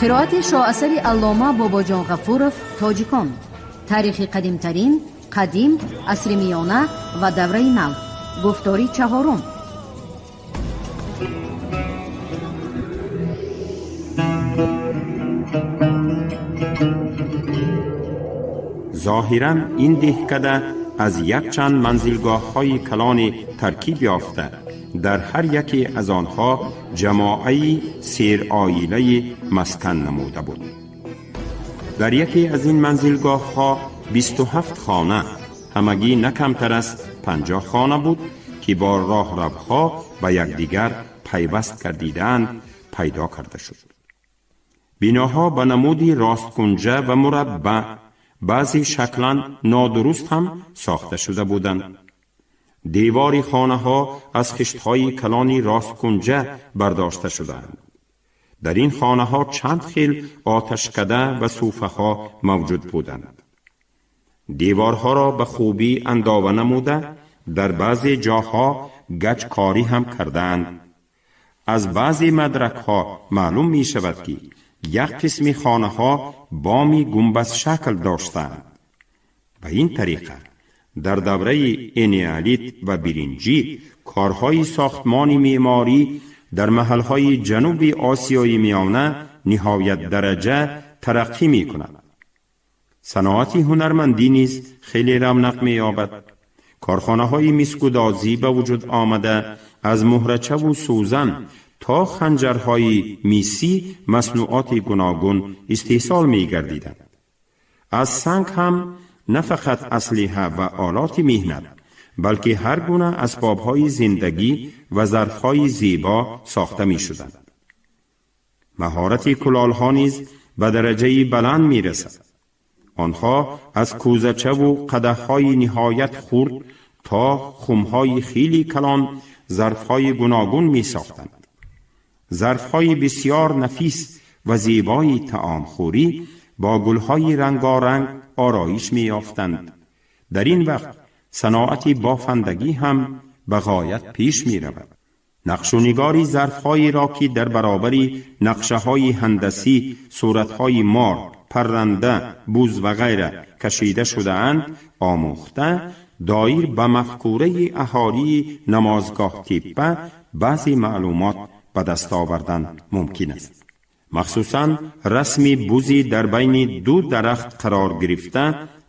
Қироати шоасари аллома Бобоҷон Ғафуров «Тоҷикон. Таърихи қадимтарин, қадим, асри миёна ва давраи нав». Гуфтори чаҳорум. Зоҳиран ин деҳкада аз якчанд манзилгоҳҳои калоне таркиб ёфта, дар ҳар яке аз онҳо ҷамоаи сероилае маскан намуда буд. Дар яке аз ин манзилгоҳҳо 27 хона, ҳамагӣ на камтар аз 50 хона буд, ки бо роҳравҳо ба якдигар пайваст гардидаанд, пайдо карда шуд. Биноҳо ба намуди росткунҷа ва мураббаъ, баъзе шаклан нодуруст ҳам сохта шуда буданд. Девори хонаҳо аз хиштҳои калони росткунҷа бардошта шудаанд. Дар ин хонаҳо чанд хел оташкада ва суфаҳо мавҷуд буданд. Деворҳоро ба хубӣ андова намуда, дар баъзе ҷоҳо гаҷкорӣ ҳам кардаанд. Аз баъзе мадракҳо маълум мешавад, ки як қисми хонаҳо боми гумбазшакл доштаанд. Ба ин тариқа дар давраи энеолит ва биринҷӣ корҳои сохтмони меъморӣ дар маҳалҳои ҷануби Осиёи Миёна ниҳоят дараҷа тараққӣ мекунад. Саноати ҳунармандӣ низ хеле равнақ меёбад. Корхонаҳои мисгудозӣ ба вуҷуд омада, аз муҳрачаву сӯзан то ханҷарҳои мисӣ маснуоти гуногун истеҳсол мегардиданд. Аз санг ҳам на фақат аслиҳа ва олоти меҳнат, балки ҳар гуна асбобҳои зиндагӣ ва зарфҳои зебо сохта мешуданд. Маҳорати кулолҳо низ ба дараҷаи баланд мерасад. Онҳо аз кӯзачаву қадаҳҳои ниҳоят хурд то хумҳои хеле калон зарфҳои гуногун месохтанд. Зарфҳои бисёр нафис ва зебои таомхӯрӣ бо гулҳои рангоранг ороиш меёфтанд. Дар ин вақт саноати бофандагӣ ҳам ба ғоят пеш меравад. Нақшу нигори зарфҳоеро, ки дар баробари нақшаҳои ҳандасӣ суратҳои мор, парранда, буз ва ғайра кашида шудаанд, омӯхта, доир ба мафкураи аҳолии Намозгоҳтеппа баъзе маълумот ба даст овардан мумкин аст. Махсусан расми бузи дар байни ду дарахт қарор гирифта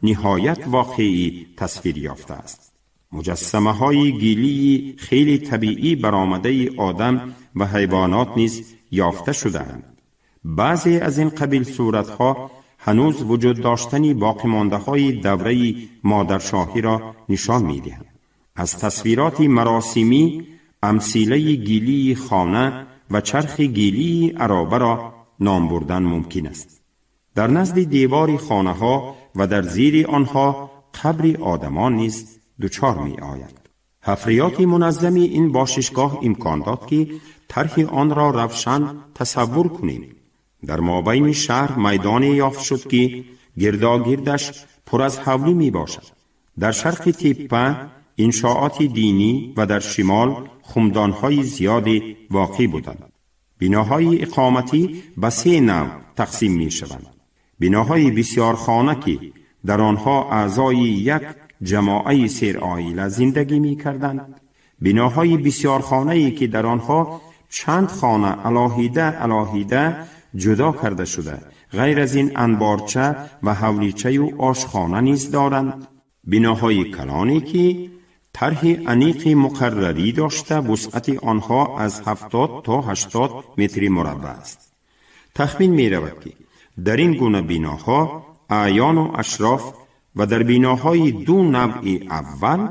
ниҳоят воқеӣ тасвир ёфтааст. Муҷассамаҳои гилии хеле табиӣ баромадаи одам ва ҳайвонот низ ёфта шудаанд. Баъзе аз ин қабил суратҳо ҳанӯз вуҷуд доштани боқимондаҳои давраи модаршоҳиро нишон медиҳанд. Аз тасвироти маросимӣ амсилаи гилии хона ва чархи гилии аробаро ном бурдан мумкин аст. Дар назди девори хонаҳо ва дар зери онҳо қабри одамон низ дучор меояд. Ҳафриёти муназзами ин бошишгоҳ имкон дод, ки тарҳи онро равшан тасаввур кунем. Дар мобайни шаҳр майдоне ёфт шуд, ки гирдогирдаш пур аз ҳавлӣ мебошад. Дар шарқи теппа иншооти динӣ ва дар шимол хумдонҳои зиёде воқеъ буданд. Биноҳои иқоматӣ ба се навъ тақсим мешаванд: биноҳои бисёрхона, ки дар онҳо аъзои як ҷамоаи сероила зиндагӣ мекарданд, биноҳои бисёрхонае, ки дар онҳо чанд хона алоҳида алоҳида ҷудо карда шуда, ғайр аз ин анборча ва ҳавличаю ошхона низ доранд, биноҳои калоне, ки тарҳи аниқи муқаррарӣ дошта, вусъати онҳо аз 70 то 80 метри мураббаъ аст. Тахмин меравад, ки дар ин гуна биноҳо аъёну ашроф ва дар биноҳои ду навъи аввал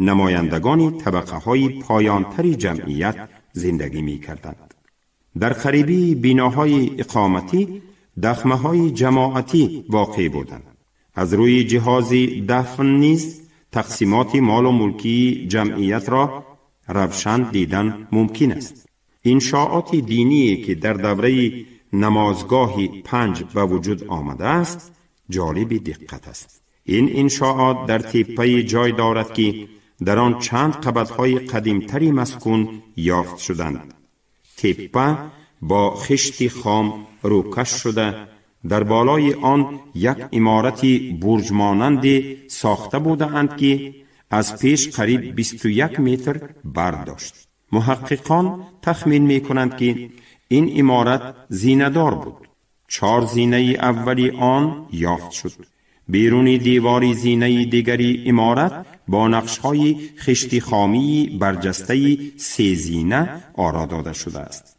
намояндагони табақаҳои поёнтари ҷамъият зиндагӣ мекарданд. Дар қарибии биноҳои иқоматӣ дахмаҳои ҷамоатӣ воқеъ буданд. Аз рӯи ҷиҳози дафн низ тақсимоти молу мулкии ҷамъиятро равшан дидан мумкин аст. Иншооти диние, ки дар давраи намозгоҳи панҷ ба вуҷуд омадааст, ҷолиби диққат аст. Ин иншоот дар теппаи ҷой дорад, ки дар он чанд қабатҳои қадимтари маскун ёфт шуданд. Теппа با خشت خام روکش شده، در بالای آن یک عمارت برج مانند ساخته بودند که از پیش قریب 21 متر برداشت. محققان تخمین می کنند که این عمارت زینه‌دار بود. 4 زینه اولی آن یافت شد. بیرون دیواری زینه دیگری عمارت با نقش‌های خشت خامی برجسته 3 زینه آرا داده شده است.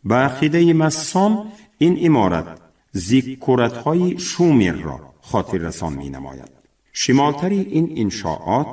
به عقیده مسان این عمارت زیکورت‌های شومر را خاطر رسان می نماید. شمالتر این انشاءات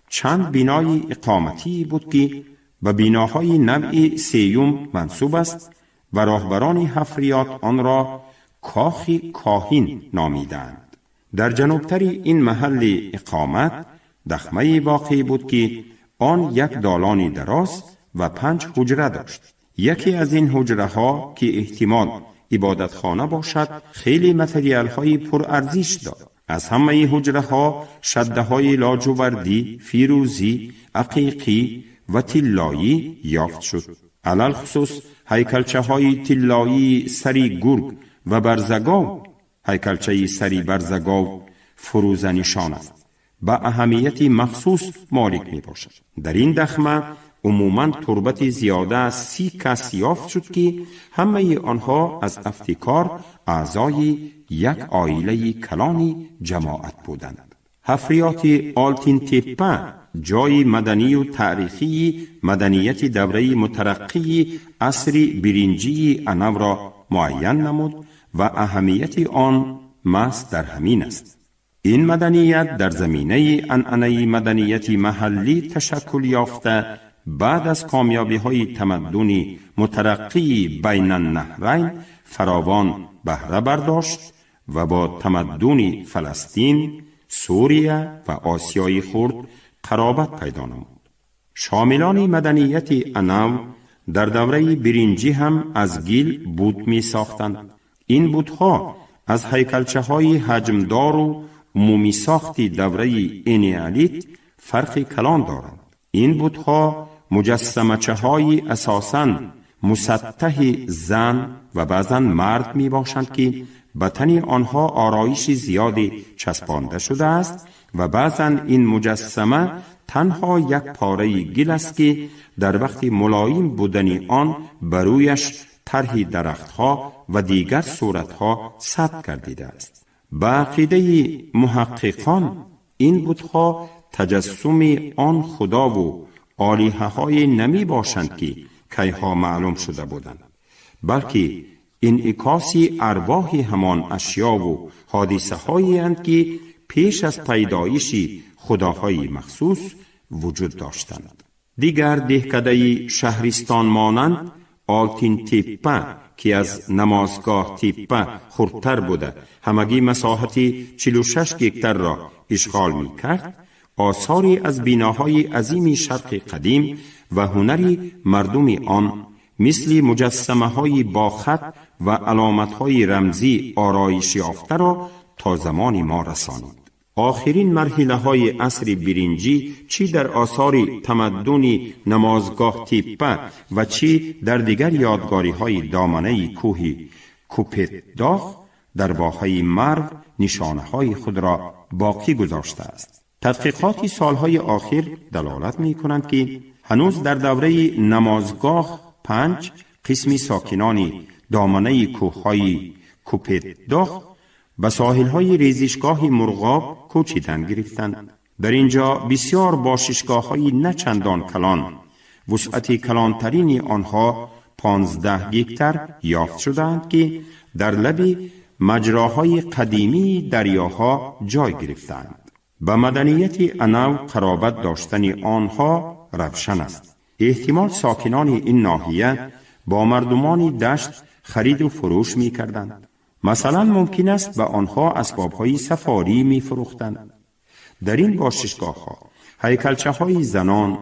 چند بنای اقامتی بود که به بناهای نوع سیوم منسوب است و راهبران حفریات آن را کاخ کاهین نامیدند. در جنوبتر این محل اقامت دخمه واقع بود که آن یک دالان دراز و 5 حجره داشت. یکی از این حجره ها که احتمال عبادتخانه باشد خیلی متریال های پرارزش داد. از همه حجره ها شده های لاجوردی، فیروزی، عقیقی و طلایی یافت شد. علل خصوص هیکلچه های طلایی سری گرگ و برزگاو، هیکلچه سری برزگاو فروزه نشان است، به اهمیت مخصوص مالک می باشد. در این دخمه عموماً تربت زیاده از 30 کس یافت شد که همه آنها از افتکار اعضای یک عائله کلانی جماعت بودند. حفریات آلتین تپه جای مدنی و تاریخی مدنیت دوره مترقی عصر برنجی انو را معین نمود و اهمیت آن محض در همین است. این مدنیت در زمینه عنعنه مدنیت محلی تشکل یافته بعد از کامیابی های تمدن مترقی بین النهرین فراوان بهره برداشت و با تمدن فلسطین، سوریه و آسیای خرد قرابت پیدا نمود. شاملان مدنیت انو در دوره برنجی هم از گیل بت می ساختند. این بت‌ها از هیکلچه های حجمدار و عمومی ساخت دوره انیالیت فرق کلان دارند. این بت‌ها مجسمچه های اساساً مسطح زن و بعضاً مرد می باشند که به تن آنها آرایش زیادی چسبانده شده است و بعضاً این مجسمه تنها یک پاره گل است که در وقت ملایم بودن آن برویش طرح درختها و دیگر صورتها ثبت گردیده است. به عقیده محققان این بت‌ها تجسم آن خدا و آلیه‌های نمی باشند که کیها معلوم شده بودند، بلکه انعکاس ارواح همان اشیا و حادثه هایی اند که پیش از پیدایش خداهای مخصوص وجود داشتند. دیگر دهکده شهرستان مانند آلتین تپه که از نمازگاه تپه خردتر بوده همگی مساحت 46 هکتار را اشغال می کرد، آثاری از بناهای عظیم شرق قدیم و هنر مردم آن مثل مجسمه های با خط و علامت های رمزی آرایش یافته را تا زمان ما رسانید. آخرین مرحله های عصر برنجی چی در آثار تمدن نمازگاه تپه و چی در دیگر یادگاری های دامنه کوه کوپتداغ در واحه مرو نشانه های خود را باقی گذاشته است. تحقیقات سالهای آخر دلالت می کنند که هنوز در دوره نمازگاه 5 قسم ساکنان دامنه کوههای کوپتداغ به ساحل‌های ریزشگاه مرغاب کوچیدن گرفتند. در اینجا بسیار باششگاه‌های نه چندان کلان، وسعت کلانترین آنها 15 هکتار یافت شدند که در لب مجراهای قدیمی دریاها جای گرفتند. به مدنیت انو قرابت داشتن آنها روشن است. احتمال ساکنان این ناحیه با مردمان دشت خرید و فروش می کردند. مثلا ممکن است به آنها اسبابهای سفاری می فروختند. در این باششگاه ها هیکلچه های زنان،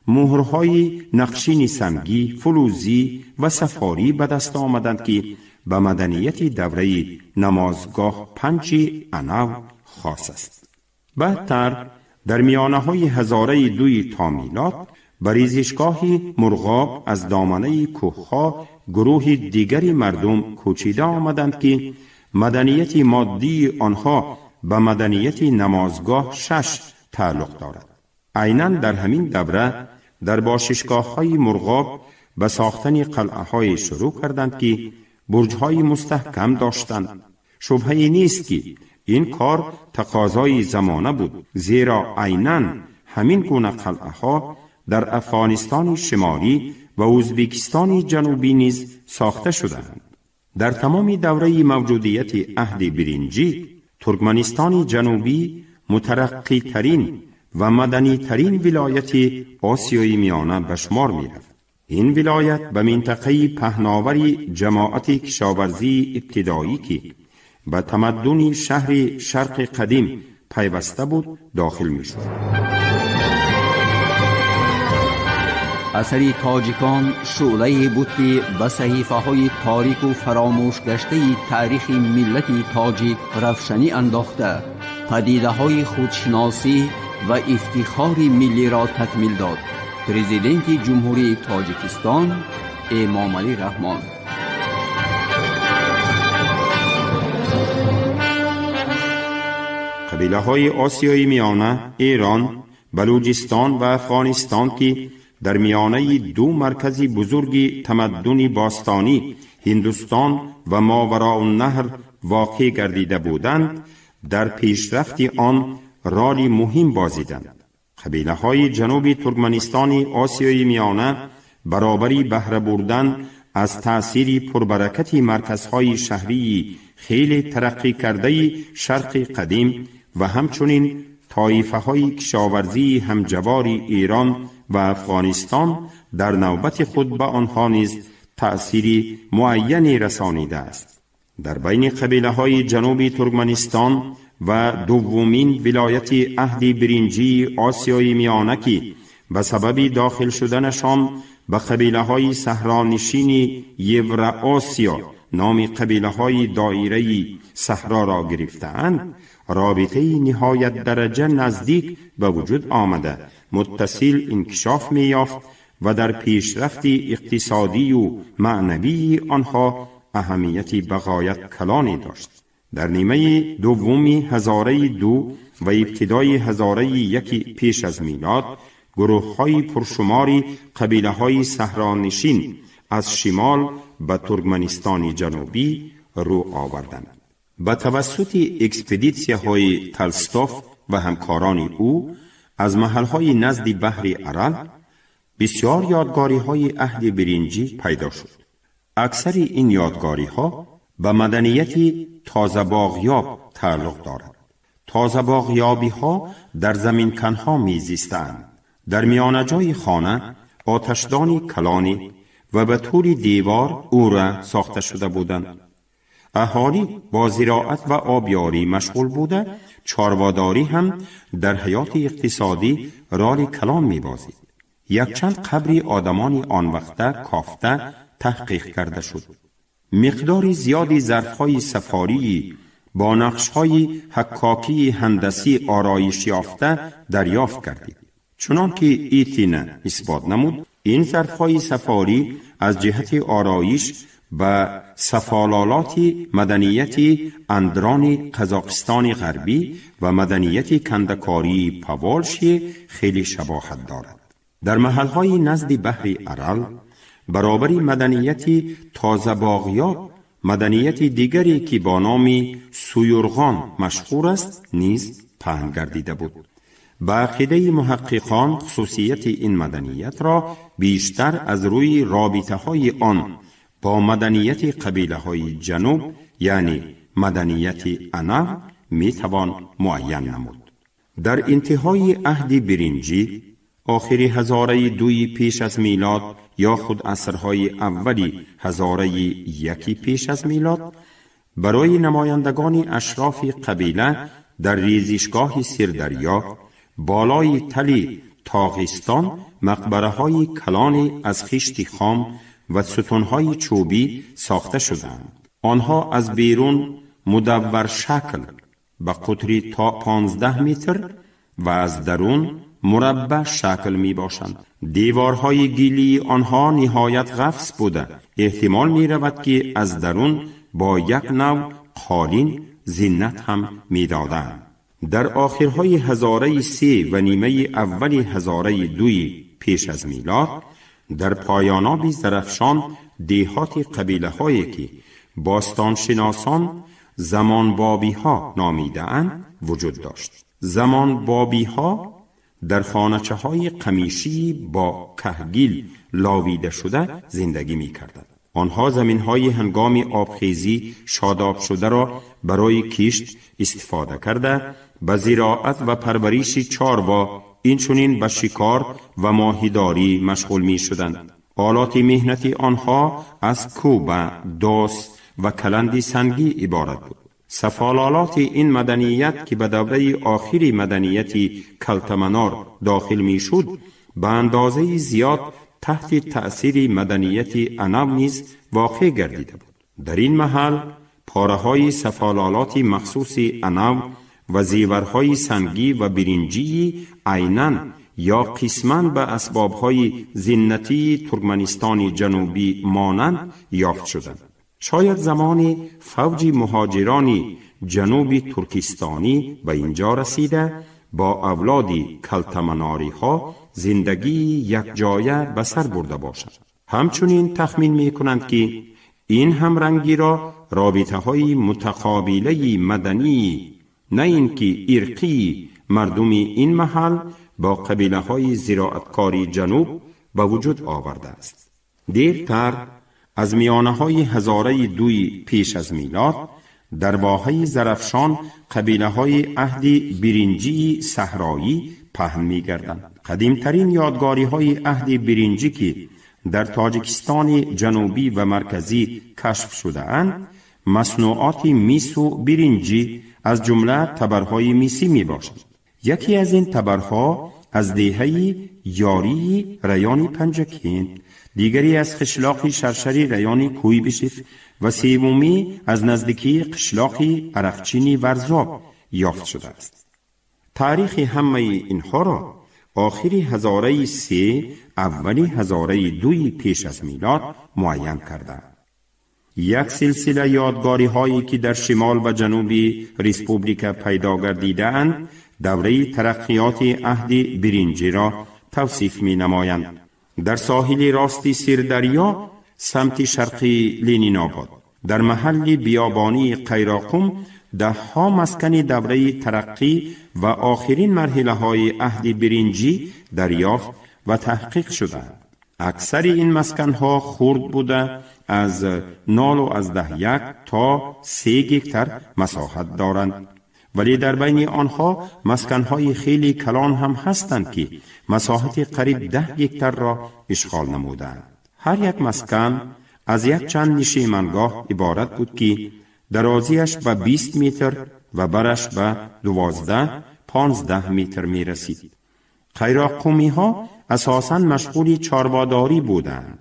مهرهای نقشین سنگی، فلوزی و سفاری به دست آمدند که به مدنیت دوره نمازگاه 5 انو خاص است. بعدتر در میانه های هزاره 2 تا میلاد به ریزشگاه مرغاب از دامنه کوهها гурӯҳи дигари мардум кӯчида омаданд, ки маданияти моддии онҳо ба маданияти намозгоҳ 6 тааллуқ дорад. Айнан дар ҳамин давра дар бошишгоҳҳои Мурғоб ба сохтани қалъаҳое шурӯъ карданд, ки бурҷҳои мустаҳкам доштанд. Шубҳае нест, ки ин кор тақозои замона буд, зеро айнан ҳамин гуна қалъаҳо дар Афғонистони шимолӣ ва Ӯзбекистони ҷанубӣ низ сохта шудаанд. Дар тамоми давраи мавҷудияти аҳди биринҷӣ Туркманистони ҷанубӣ мутараққитарин ва маданитарин вилояти Осиёи Миёна ба шумор мерафт. Ин вилоят ба минтақаи паҳновари ҷамоати кишоварзии ибтидоӣ, ки ба тамаддуни шаҳри Шарқи Қадим пайваста буд, дохил мешуд. Асари тоҷикон шӯълае буд, ки ба саҳифаҳои торику фаромӯшгаштаи таърихи миллати тоҷик равшанӣ андохта, падидаҳои худшиносӣ ва ифтихори миллиро такмил дод. Президенти Ҷумҳурии Тоҷикистон Эмомалӣ Раҳмон. Қабилаҳои Осиёи Миёна, Эрон, Балуҷистон ва Афғонистон, ки дар миёнаи ду маркази бузурги тамаддуни бостонӣ, Ҳиндустон ва Мовароуннаҳр, воқеъ гардида буданд, дар пешрафти он роли муҳим бозиданд. Қабилаҳои ҷануби Туркманистони Осиёи Миёна баробари баҳра бурдан аз таъсири пурбаракати марказҳои шаҳрии хеле тараққӣ кардаи Шарқи Қадим ва ҳамчунин тоифаҳои кишоварзии ҳамҷавори Эрон ва Афғонистон дар навбати худ ба онҳо низ таъсири муайяне расонидааст. Дар байни қабилаҳои ҷануби Туркманистон ва дуввумин вилояти аҳди биринҷии Осиёи Миёна, ки ба сабаби дохил шуданашон ба қабилаҳои саҳронишини Евроосиё номи қабилаҳои доираи саҳроро гирифтаанд, робитаи ниҳоят дараҷа наздик ба вуҷуд омада, муттасил инкишоф меёфт ва дар пешрафти иқтисодию маънавии онҳо аҳамияти бағоят калоне дошт. Дар нимаи дуввуми ҳазораи ду ва ибтидои ҳазораи яки пеш аз милод гурӯҳҳои пуршумори қабилаҳои саҳронишин аз шимол ба Туркманистони ҷанубӣ рӯ оварданд. Ба тавассути экспедитсияҳои Толстов ва ҳамкорони ӯ аз маҳалҳои назди баҳри Арал бисёр ёдгориҳои аҳди биринҷӣ пайдо шуд. Аксари ин ёдгориҳо ба маданияти тозабоғёб тааллуқ дорад. Тозабоғёбиҳо дар заминканҳо мезистаанд. Дар миёнаҷои хона оташдони калонӣ ва ба тӯли девор ура сохта шуда буданд. Аҳолӣ бо зироат ва обёрӣ машғул буда, чорводорӣ ҳам дар ҳаёти иқтисодӣ роли калон мебозид. Якчанд қабри одамони он вақта кофта таҳқиқ карда шуд. Миқдори зиёди зарфҳои сафории бо нақшҳои ҳаккокии ҳандасӣ ороиш ёфта дарёфт гардид. Чунон ки Итина исбот намуд, ин зарфҳои сафорӣ аз ҷиҳати ороиш ба сафололоти маданияти Андрони Қазоқистони ғарбӣ ва маданияти кандакории Паволшие хеле шабоҳат дорад. Дар маҳалҳои назди баҳри Арал баробари маданияти тозабоғёб маданияти дигаре, ки бо номи Суюрғон машҳур аст, низ паҳн гардида буд. Ба ақидаи муҳаққиқон, хусусияти ин маданиятро бештар аз рӯи робитаҳои он бо маданияти қабилаҳои ҷануб, яъне маданияти Анав, метавон муайян намуд. Дар интиҳои аҳди биринҷӣ, охири ҳазораи дуи пеш аз милод ё худ асрҳои аввали ҳазораи яки пеш аз милод, барои намояндагони ашрофи қабила дар резишгоҳи Сирдарё болои тали Тоғистон мақбараҳои калоне аз хишти хом ва сутунҳои чӯбӣ сохта шудаанд. Онҳо аз берун мудавваршакл ба қутри то 15 метр ва аз дарун مربع شکل می باشند. دیوارهای گیلی آنها نهایت غفص بوده، احتمال می رود که از درون با یک نوع قالین زینت هم می دادند. در آخرهای هزاره 3 و نیمه اول هزاره 2 پیش از میلاد، در پایاناب زرفشان دیهات قبیله هایی که باستانشناسان زمان بابی ها نامیده اند وجود داشت. زمان بابی ها در خانچه های قمیشی با کهگیل لاویده شده زندگی می کردند. آنها زمین های هنگام آبخیزی شاداب شده را برای کشت استفاده کرده، به زراعت و پرورش چاروا، اینچنین به شکار و ماهیداری مشغول می شدند. آلات مهنت آنها از کوبه، داس و کلند سنگی عبارت بود. سفالالات این مدنیت که به دوره آخری مدنیت کلتمنار داخل می شد، به اندازه زیاد تحت تأثیر مدنیت انو نیز واقع گردیده بود. در این محل پاره های سفالالات مخصوص انو و زیورهای سنگی و برنجی عیناً یا قسماً به اسبابهای زینتی ترکمنستان جنوبی مانند یافت شدند. شاید زمان فوج مهاجران جنوب ترکستانی به اینجا رسیده، با اولاد کلتمناری ها زندگی یک جایه به سر برده باشند. همچنین تخمین می کنند که این همرنگی را رابطه های متقابله مدنی، نه اینکه ارقی مردم این محل با قبیله های زراعتکاری جنوب به وجود آورده است. دیرتر از میانه های هزاره 2 پیش از میلاد، در واحه زرفشان قبیله های عهد برنجی صحرایی پهن می گردند. قدیمترین یادگاری های عهد برنجی که در تاجیکستان جنوبی و مرکزی کشف شده اند، مصنوعات میس و برنجی از جمله تبرهای میسی می باشند. یکی از این تبرها از دیهه یاری ریان پنجکین، دیگری از قشلاق شرشری ریان کویبشف و سومی از نزدیکی قشلاق عرقچینی ورزاب یافت شده است. تاریخ همه اینها را آخر هزاره 3 اول هزاره 2 پیش از میلاد معین کرده. یک سلسله یادگاری هایی که در شمال و جنوب رسپوبلیکا پیدا گردیده اند، دوره ترقیات عهد برنجی را توصیف می نمایند. در ساحل راستی سیردریا سمت شرقی لینین آباد، در محل بیابانی قیراقم، ده ها مسکن دوره ترقی و آخرین مرحله های عهد برنجی دریافت و تحقیق شدند. اکثر این مسکن ها خرد بوده، از 0.1 تا 3 هکتار مساحت دارند، ولی در بین آنها مسکنهای خیلی کلان هم هستند که مساحت قریب 10 هکتار را اشغال نمودند. هر یک مسکن از یک چند نشیمنگاه عبارت بود که درازیش به 20 متر و برش به 12-15 متر می رسید. قیراقومی ها اساساً مشغول چارواداری بودند.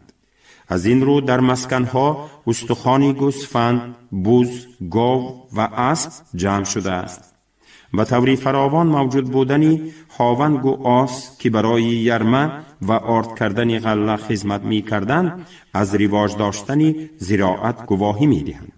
از این رو در مسکنها استخوان گوسفند، بز، گاو و اسب جمع شده است. و طوری فراوان موجود بودن هاونگ و آس که برای یرمه و آرد کردن غله خدمت می کردند، از رواج داشتن زراعت گواهی می دهند.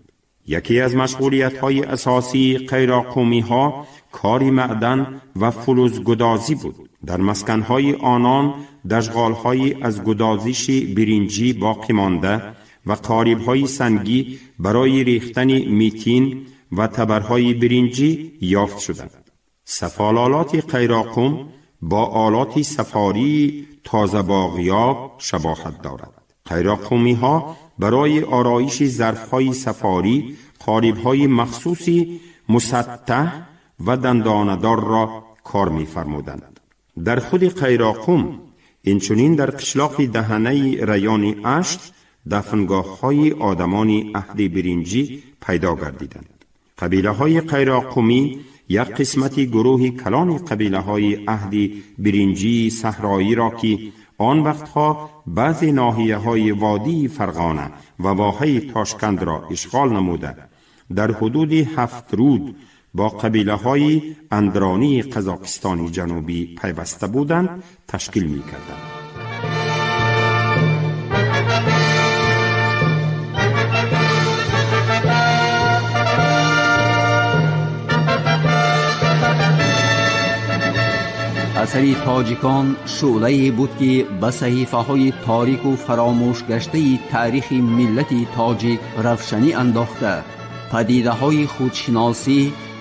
یکی از مشغولیت های اساسی قیراقومی ها کار معدن و فلزگدازی بود. در مسکنهای آنان دژغال‌های از گدازش برنجی باقی مانده و قالب‌های سنگی برای ریختن میتین و تبرهای برنجی یافت شدند. سفالالات قیراقم با آلات سفاری تازه باغیاب شباهت دارد. قیراقمی ها برای آرایش ظرف‌های سفاری قالب‌های مخصوصی مسطح و دنداندار را کار می‌فرمودند. در خود قیراقم اینچنین در قشلاق دهنه ریان اشت دفنگاه های آدمان عهد برنجی پیدا گردیدند. قبیله های قیراقمی یک قسمت گروه کلان قبیله های عهد برنجی صحرایی را که آن وقتها بعضی ناحیه های وادی فرغانه و واحه تاشکند را اشغال نموده، در حدود 7 رود با قبیله های اندرانی قزاقستان جنوبی پیوسته بودند تشکیل می کردند. Асари тоҷикон шӯълае буд, ки ба саҳифаҳои торику фаромӯшгаштаи таърихи миллати тоҷик равшанӣ андохта, падидаҳои худшиносӣ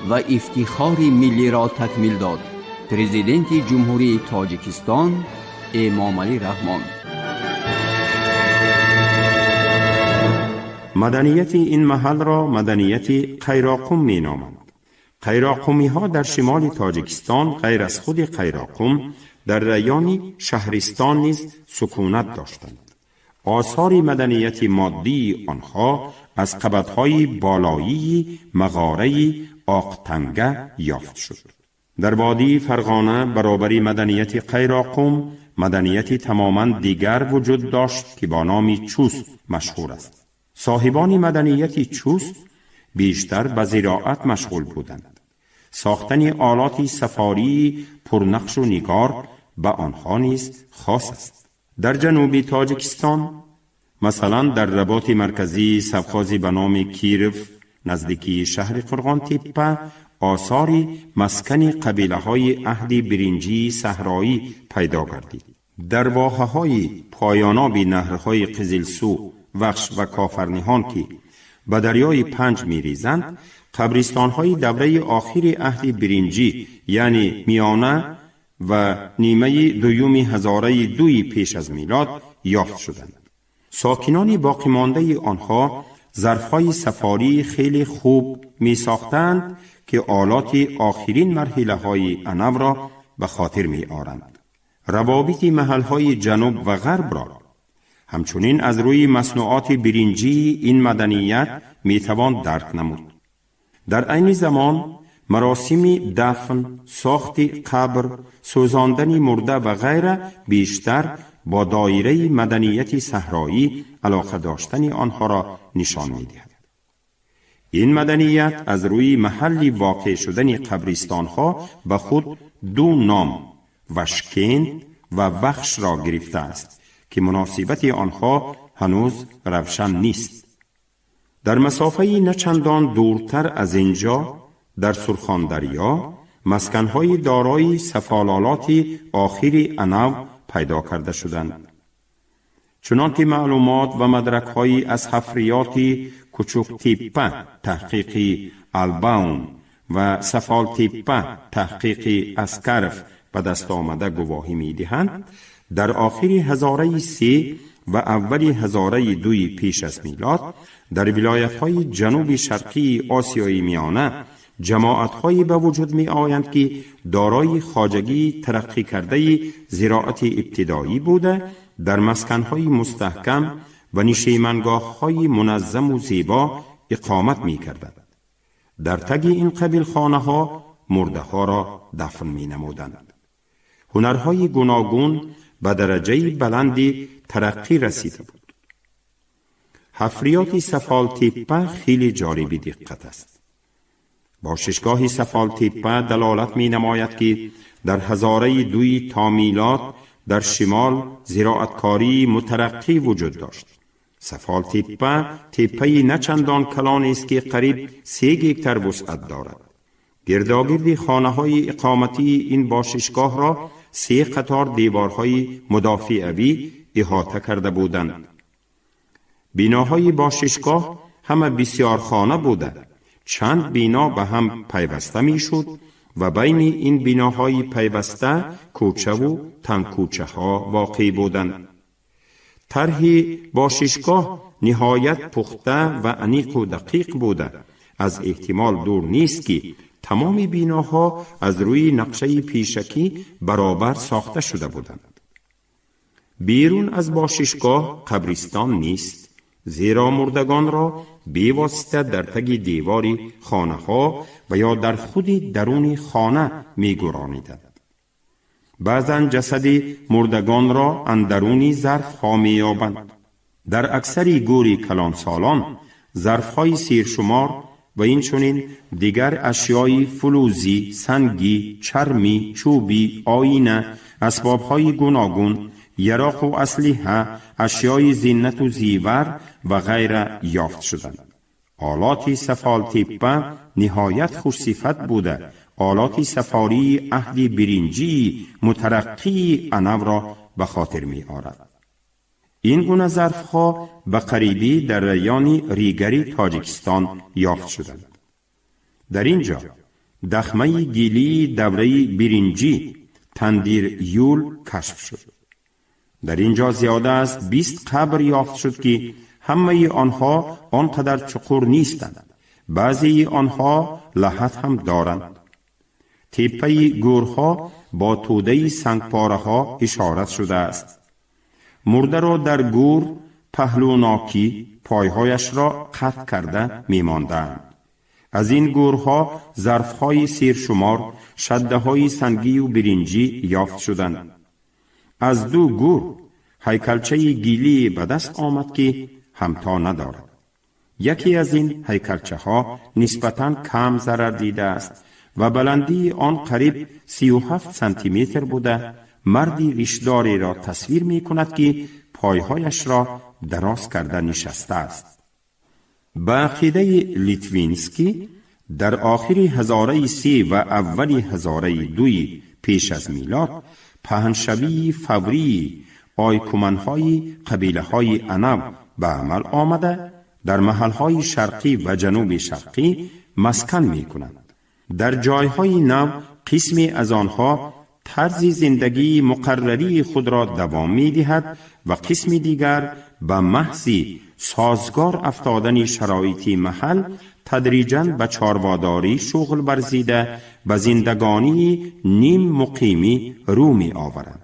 ва ифтихори миллиро такмил дод. Президенти Ҷумҳурии Тоҷикистон Эмомалӣ Раҳмон. Маданияти ин маҳалро маданияти Қайроқум меноманд. Қайроқумиҳо дар шимоли Тоҷикистон ғайр аз худи Қайроқум дар райони Шаҳристон низ сукунат доштанд. Осори маданияти моддии онҳо аз қабатҳои болоии мағораи Оқтанга ёфт шуд. Дар водии Фарғона баробари маданияти Қайроқум маданияти тамоман дигар вуҷуд дошт, ки бо номи Чуст машҳур аст. Соҳибони маданияти Чуст бештар ба зироат машғул буданд. Сохтани олоти сафории пурнақшу нигор ба онҳо низ хос аст. Дар ҷануби Тоҷикистон, масалан, дар работи марказии совхози ба номи Киров наздикии шаҳри Қурғонтеппа осори маскани қабилаҳои аҳди биринҷии саҳроӣ пайдо гардид. Дар воҳаҳои поёноби наҳрҳои Қизилсу, Вахш ва Кофарниҳон, ки ба дарёи Панҷ мерезанд, қабристонҳои давраи охири аҳди биринҷӣ, яъне миёна ва нимаи дуюми ҳазораи дуи пеш аз милод ёфт шуданд. Сокинони боқимондаи онҳо зарфҳои сафории хеле хуб месохтанд, ки олоти охирин марҳилаҳои анавро ба хотир меоранд. Равобити маҳалҳои ҷануб ва ғарбро ҳамчунин аз рӯи маснуоти биринҷии ин маданият метавон дарк намуд. Дар айни замон маросими дафн, сохти қабр, сӯзондани мурда ва ғайра бештар бо доираи маданияти саҳроӣ алоқа доштани онҳоро нишон медиҳад. Ин маданият аз рӯи маҳалли воқеъ шудани қабристонҳо ба худ ду ном Вашкент ва Вахшро гирифтааст, ки муносибати онҳо ҳанӯз равшан нест. Дар масофаи начандон дуртар аз инҷо, дар Сурхондарё, масканҳои дорои сафололоти охири анав пайдо карда шуданд. Чунон ки маълумот ва мадракҳои аз ҳафриёти Кучуктеппа таҳқиқи Албаум ва Сафолтеппа таҳқиқи Аскаров ба даст омада гувоҳӣ медиҳанд, дар охири ҳазораи се ва аввали ҳазораи дуи пеш аз милод дар вилоятҳои ҷануби шарқии Осиёи Миёна ҷамоатҳое ба вуҷуд меоянд, ки дорои хоҷагии тараққӣ кардаи зироати ибтидоӣ буда, дар масканҳои мустаҳкам ва нишемангоҳҳои муназзаму зебо иқомат мекарданд. Дар таги ин қабил хонаҳо мурдаҳоро дафн менамуданд. Ҳунарҳои гуногун ба дараҷаи баланди тараққӣ расида буд. Ҳафриёти Сафолтеппа хеле ҷолиби диққат аст. Бошишгоҳи Сафолтеппа далолат менамояд, ки дар ҳазораи дуи то милод дар шимол зироаткории мутараққӣ вуҷуд дошт. Сафолтеппа теппаи начандон калонест, ки қариб 3 гектар вусъат дорад. Гирдогирди хонаҳои иқоматии ин бошишгоҳро се қатор деворҳои мудофиавӣ иҳота карда буданд. Биноҳои бошишгоҳ ҳама бисёрхона буда, чанд бино ба ҳам пайваста мешуд ва байни ин биноҳои пайваста кӯчаву тангкӯчаҳо воқеъ буданд. Тарҳи бошишгоҳ ниҳоят пухта ва аниқу дақиқ буда, аз эҳтимол дур нест, ки тамоми биноҳо аз рӯи нақшаи пешакӣ баробар сохта шуда буданд. Берун аз бошишгоҳ қабристон нест, зеро мурдагонро бевосита дар таги девори хонаҳо ва ё дар худи даруни хона мегӯрониданд. Баъзан ҷасади мурдагонро андаруни зарфҳо меёбанд. Дар аксари гӯри калонсолон зарфҳои сершумор ва инчунин дигар ашёи фулузӣ, сангӣ, чармӣ, чӯбӣ, оина, асбобҳои гуногун, яроқу аслиҳа, ашёи зинату зивар ва ғайра ёфт шуданд. Олоти сафолтеппа ниҳоят хушсифат буда, олоти сафории аҳди биринҷии мутараққии анавро ба хотир меорад. Ин гуна зарфҳо ба қарибӣ дар райони Ригари Тоҷикистон ёфт шуданд. Дар ин ҷо дахмаи гилии давраи биринҷӣ Тандир Юл кашф шуд. Дар ин ҷо зиёда аз 20 қабр ёфт шуд, ки ҳамаи онҳо он қадар чуқур нестанд, баъзеи онҳо лаҳат ҳам доранд. Теппаи гӯрҳо бо тӯдаи сангпораҳо ишорат шудааст. Мурдаро дар гӯр паҳлӯнокӣ пойҳояшро қатъ карда мемондаанд. Аз ин гӯрҳо зарфҳои сершумор, шаддаҳои сангию биринҷӣ ёфт шуданд. Аз ду гӯр ҳайкалчаи гилие ба даст омад, ки ҳамто надорад. Яке аз ин ҳайкалчаҳо нисбатан кам зарар дидааст ва баландии он қариб 37 сантиметр буда, марди ришдореро тасвир мекунад, ки пойҳояшро дароз карда нишастааст. Ба ақидаи Литвинский, дар охири ҳазораи се ва аввали ҳазораи дуи пеш аз милод паҳншавии фаврии ойкуманҳои қабилаҳои анав ба амал омада, дар маҳалҳои шарқӣ ва ҷануби шарқӣ маскан мекунанд. Дар ҷойҳои нав қисме аз онҳо тарзи зиндагии муқаррарии худро давом медиҳад ва қисми дигар ба маҳзи созгор афтодани шароити маҳал тадриҷан ба чорводорӣ шуғл варзида, ба зиндагонии ним муқимӣ рӯ меоваранд.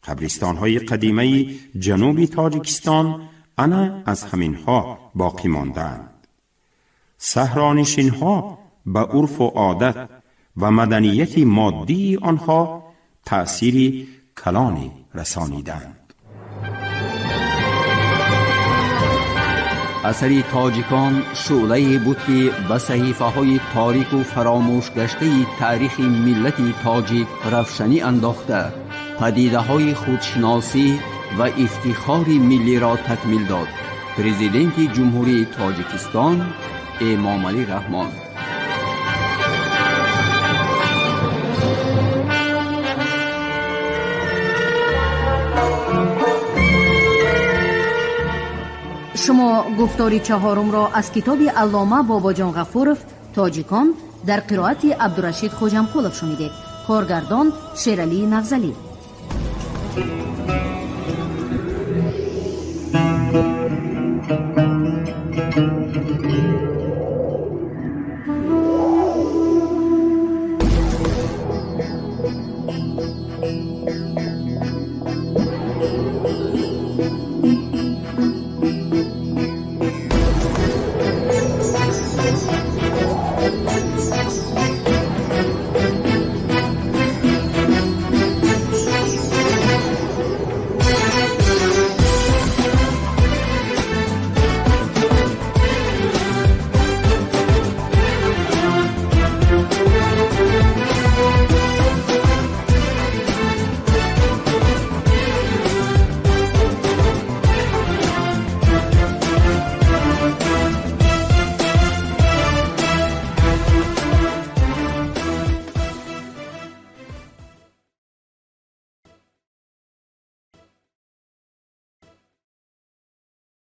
Қабристонҳои қадимаи ҷануби Тоҷикистон ана аз ҳаминҳо боқӣ мондаанд. Саҳронишинҳо ба урфу одат ва маданияти моддии онҳо таъсири калоне расониданд. Асари тоҷикон шӯълае буд, ки ба саҳифаҳои торику фаромӯшгаштаи таърихи миллати тоҷик равшанӣ андохта, падидаҳои худшиносӣ ва ифтихори миллиро такмил дод. Президенти Ҷумҳурии Тоҷикистон Эмомалӣ Раҳмон. Шумо гуфтори чаҳорумро аз китоби аллома Бобоҷон Ғафуров «Тоҷикон» дар қироати Абдурашид Хоҷамқулов шунидед. Коргардон Шералии Навзалӣ.